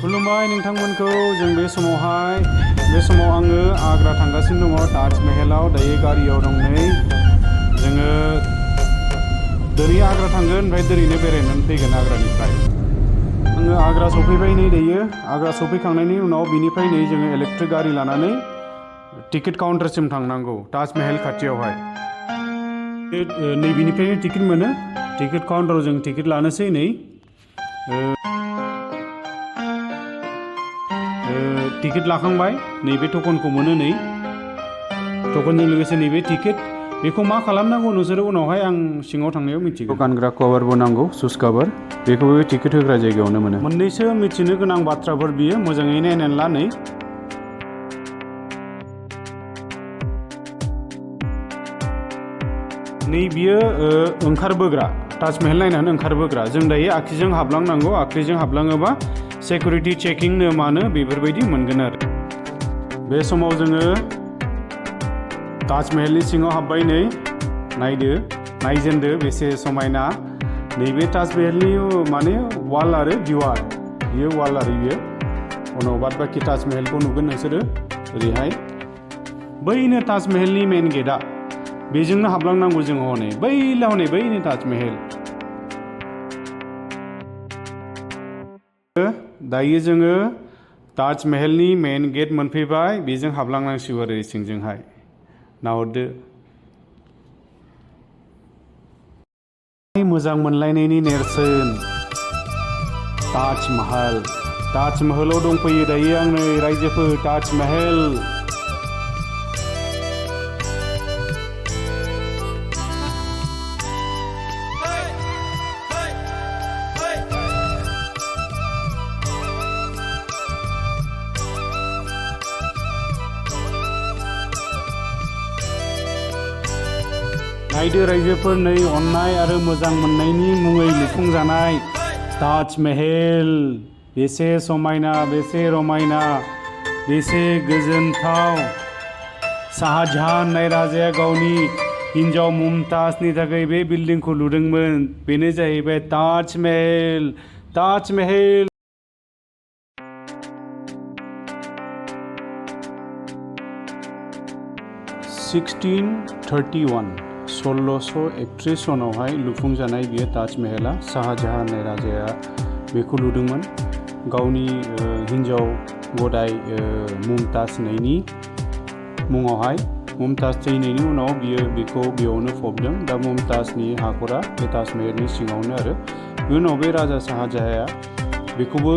खुलुमबाय नोंथांमोनखौ जों बे समाव आङो आग्रा थांगासिनो दङ ताजमहलाव दायो गारियाव दं नै जोङो दिनै आग्रा थांगोन ओमफ्राय दिनैनो बेरायनानै फैगोन आग्रानिफ्राय आङो आग्रा सफैबाय नै दायो आग्रा सफैखांनायनि उनाव बिनिफ्राय नै जोङो इलेक्ट्रिक गारि लानानै टिकेट काउन्टारसिम थांनांगौ ताजमहल खाथियावहाय नै बिनिफ्रायनो टिकेट मोनो टिकेट काउन्टाराव जों टिकेट लानोसै नै टिकेट लाखांबाय नैबे टकनखौ मोनो नै टकनजों लोगोसे नैबे टिकेट बेखौ मा खालामनांगौ नोंसोरो उनावहाय आं सिङाव थांनायाव मिथिगौ गानग्रा कभारबो नांगौ सुस कभार बेखौबो टिकेट होग्रा जायगायावनो मोनो मोननैसो मिथिनो गोनां बाथ्राफोर बियो मोजाङै नायनानै ला नै बियो ओंखारबोग्रा ताजमहल नायनानै ओंखारबोग्रा जों दायो आगसिजों हाबलांनांगौ आगसिजों हाबलाङोबा सिकिउरिटि चेकिंनो मानो बेफोरबायदि मोनगोन आरो बे समाव जोङो ताजमहलनि सिङाव हाबबाय नै नायजेनदो बेसे समायना नैबे ताजमहलनि माने वाल आरो दिवार बियो वाल आरो बियो उनाव बाद बाखि ताजमहलखौ नुगोन नोंसोरो ओरैहाय बैनो ताजमहलनि मेन गेटआ बेजोंनो हाबलांनांगौ जों हनै बैनो ताजमहल दायो जोङो ताजमहलनि मेन गेट मोनफैबाय बेजों हाबलांनांसिगौ आरो सिंजोंहाय नाहरदो मोजां मोनलायनायनि नेरसोन ताजमहलाव दंफैयो दायो आं नै रायजोफोर ताजमहल नायदो रायजोफोर नै अननाय आरो मोजां मोननायनि मुङै लुफुंजानाय ताजमहल बेसे समायना बेसे रमायना बेसे गोजोनथाव शाहजाहान होननाय राजाया गावनि हिन्जाव मुमताजनि थाखाय बे बिल्डिंखौ लुदोंमोन बेनो जाहैबाय ताजमहल 1631 सनावहाय लुफुंजानाय बियो ताजमहला शाहजाहान होननाय राजाया बेखौ लुदोंमोन गावनि हिन्जाव गदाय मुमताज होननायनि मुङावहाय मुमताज थैनायनि उनाव बियो बेखौ बेयावनो फबदों दा मुमताजनि हाखरा बे ताजमहलनि सिङावनो आरो बेनि उनाव बे राजा शाहजाहाया बेखौबो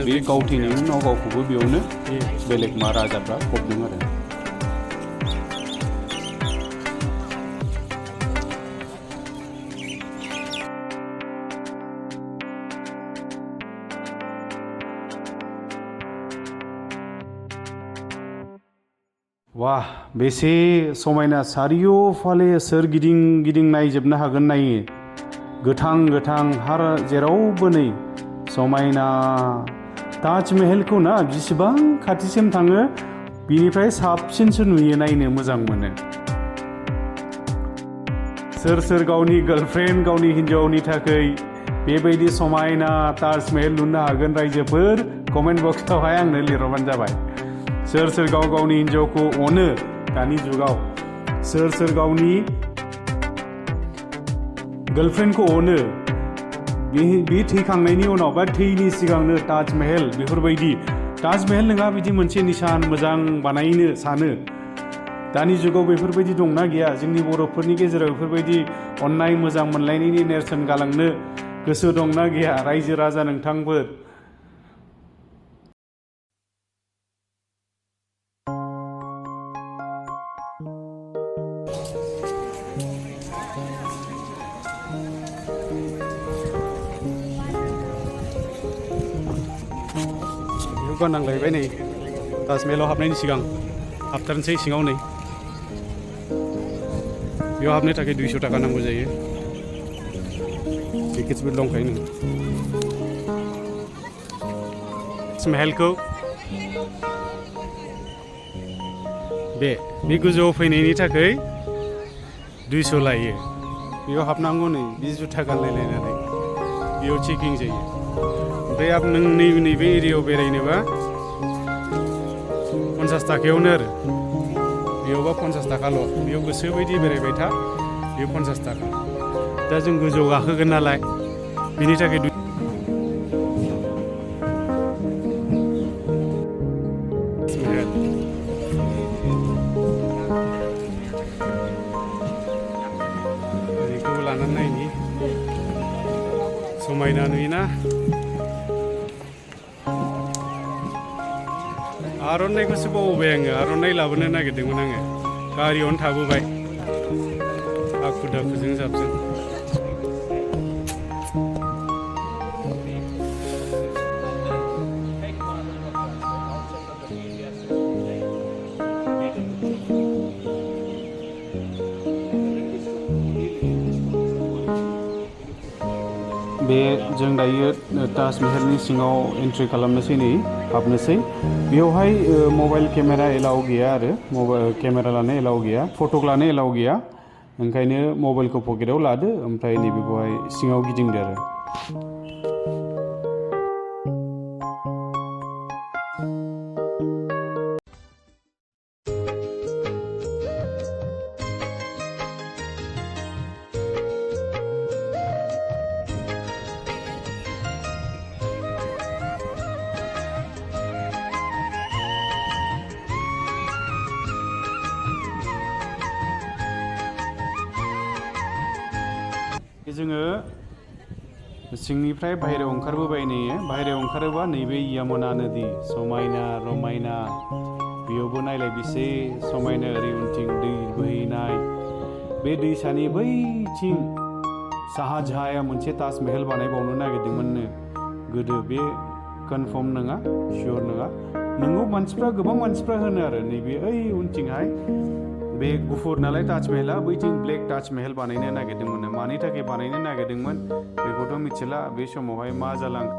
बे गाव थैनायनि उनाव गावखौबो बेयावनो बेलेग राजाफ्रा फबदों आरो वाह बेसे समायना सारिय'फाले सोरगिदिं नायजोबनो हागोन नायो गोथां हार जेरावबो नै समायना ताजमहलखौ ना जेसेबां खाथिसिम थाङो बिनिफ्राय साबसिनसो नुयो नायनो मोजां मोनो सोर गावनि गार्लफ्रेन्ड गावनि हिन्जावनि थाखाय बेबायदि समायना ताजमहल लुनो हागोन रायजोफोर कमेन्ट बक्सआवहाय आंनो लिरहरबानो जाबाय सोर गावनि हिन्जावखौ अनो दानि जुगाव सोर गावनि गार्लफ्रेन्डखौ अनो बे थैखांनायनि उनाव बा थैनि सिगांनो ताजमहल बेफोरबायदि ताजमहल नङा बिदि मोनसे निशान मोजां बानायनो सानो दानि जुगाव बेफोरबायदि दंना गैया जोंनि बर'फोरनि गेजेराव बेफोरबायदि अननाय मोजां मोनलायनायनि नेरसोन गालांनो गोसो दंना गैया रायजो राजा नोंथांफोर गाननांलायबाय नै ताजमहलाव हाबनायनि सिगां हाबथारनोसै सिङाव नै बेयाव हाबनो थाखाय 200 टाका नांगौ जायो टिकेट्सबो दंखायो नों ताजमहलखौ बे गोजौआव फैनायनि थाखाय 200 लायो बेयाव हाबनांगौ नै 20 टाका लायलायनानै बेयाव चेकिं जायो ओमफ्राय नों नैबे एरियायाव बेरायनोबा 50 थाखायावनो आरो बेयावबा 50 थाखाल' बेयाव गोसो बायदि बेरायबाय था बेयाव 50 थाखा दा जों गोजौआव गाखोगोन नालाय बिनि थाखाय बेखौबो लानानै नायनि समायना नुयोना आर'नाइखौसो बावबाय आङो आर'नाइ लाबोनो नागिरदोंमोन आङो गारियावनो थाबोबाय हाखु दाखुजों जाबजों बे जों दायो ताजमहलनि सिङाव एन्ट्रि खालामनोसै नै हाबनोसै बेयावहाय मबाइल केमेरा एलाउ गैया आरो मबाइल केमेरा लानो एलाउ गैया फटक लानो एलाउ गैया ओंखायनो मबाइलखौ पकेटाव लादो ओमफ्राय नैबेखौहाय सिङाव गिदिंदो आरो जोङो सिंनिफ्राय बाहेरायाव ओंखारबोबाय नैयो बाहेरायाव ओंखारोबा नैबे यमुना नदी समायना रमायना बेयावबो नायलाय बेसे समायना ओरै उनथिं दै बोहैनाय बे दैसानि बैथिं शाहजहांआ मोनसे ताजमहल बानायबावनो नागिरदोंमोननो गोदो बे कनफार्म नङा सियर नङा नोंगौ मानसिफ्रा गोबां मानसिफ्रा होनो आरो नैबे ओइ उनथिंहाय बे गुफुर नालाय ताजमहला बैथिं ब्लेक ताजमहल बानायनो नागिरदोंमोन मानि थाखाय बानायनो नागिरदोंमोन बेखौथ' मिथिला बे समावहाय मा जालांखो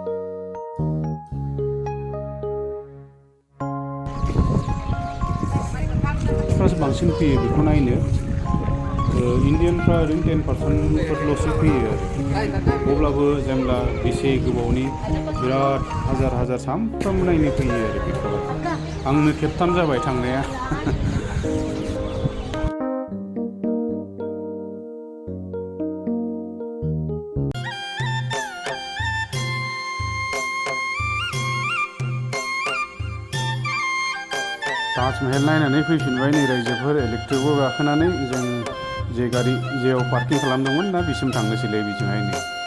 बांसिन फैयो बेखौ नायनो इण्डियानफ्रा ओरैनो 10%फोरल'सो फैयो आरो अब्लाबो जेब्ला बेसे गोबावनि बिराद हाजार सामफ्रामबो नायनो फैयो आरो बेखौहाय आंनो खेबथाम जाबाय थांनाया ताजमहल नायनानै फैफिनबाय नै रायजोफोर इलेक्ट्रिकआव गाखोनानै जों जे गारि जेयाव पार्किं खालामदोंमोन दा बिसिम थांनोसैलाय बिजोंहाय नै